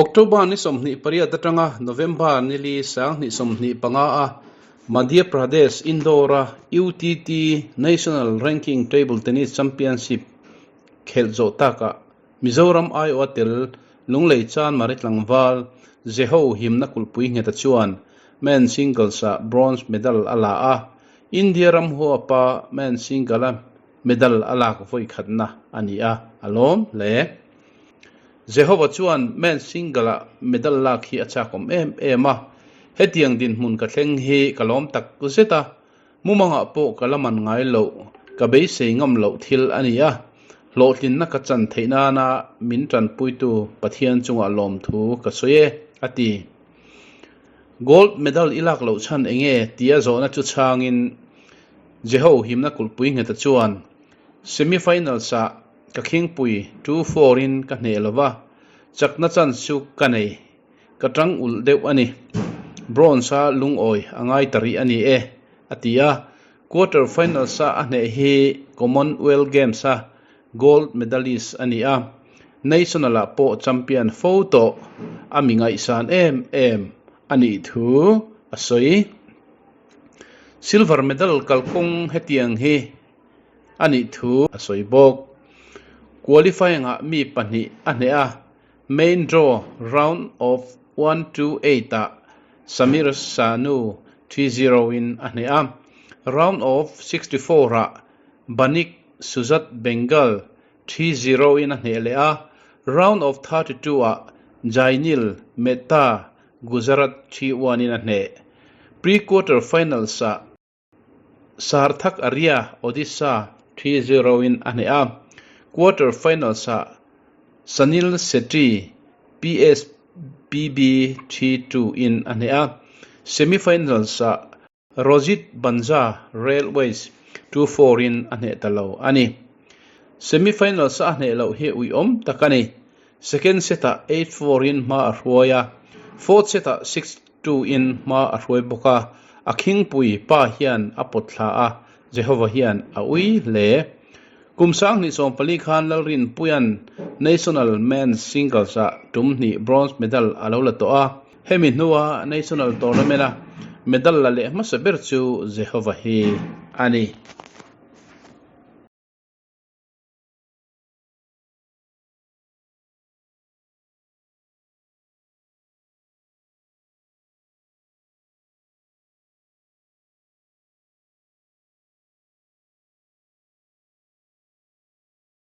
October ni 28 atanga November ni li 2025 a Madhya Pradesh Indore-a UTT National Ranking Table Tennis Championship khelh zawh takah Mizoram aiawha tel Lunglei Chanmari tlangval Jeho himna kulhpui ngheta chuan Men Singles-ah bronze medal a la a, India ram huapa Men Single-a medal a lak vawi khatna a ni a, a lawm hle. Jehova chuan Men Single-a medal lak hi a chakawm em em a, hetiang dinhmun ka thleng hi ka lawm tak zet a, Mumangah pawh ka la man ngai loh, ka beisei ngam loh thil a ni a, hlawhtlinna ka chan theih nana min tanpuitu Pathian chungah lawmthu ka sawi e, a ti. Gold medal i lak loh chhan eng nge tia zawhna chu chhangin Jeho himna kulhpui ngheta chuan, Semi-finals-ah ka khingpui 2-4 in ka hneh lo va, chakna chance chu ka nei. Ka tang ulh deuh a ni. Bronze-a lungawi a ngai ta rih a ni e, a ti a. Quarter finals-a a hneh hi Commonwealth Games-a gold medalist a ni a. National-ah pawh champion fo tawh a mi ngaihsan em em a nih thu a sawi. Silver medal kalkawng hetiang hi a nih thu a sawi bawk. Qualifying-ah mi pahnih a hneh a. Main draw round of one to eight ah Samir Sanu 3-0 in a hneh a, round of 64 ah Banik Sujat Bengal 3-0 in a hneh leh a, round of 32 ah Jainil Mehta Gujarat 3-1 in a hneh. Pre-quarter finals ah Sarthak Arya Odisha 3-0 in a hneh a, quarter finals ah Sanil Shetty PSPB 3-2 in a hneh a, semi finals ah Rojit Banja Railways 2-4 in a hneh ta lo a ni. Semi finals a hneh loh hi uiawm tak a ni. Second set ah 8-4 in hma a hruai a, fourth set ah 6-2 in hma a hruai bawk a, a khingpui pa hian a pawt thla a, Jehova hian a ui hle. Kum 2014 khan Lalrinpuia'n National Men's Singles ah tum hnih bronze medal a lo la tawh a, hemi hnua National Tournament a medal la leh hmasa ber chu Jehova hi a ni.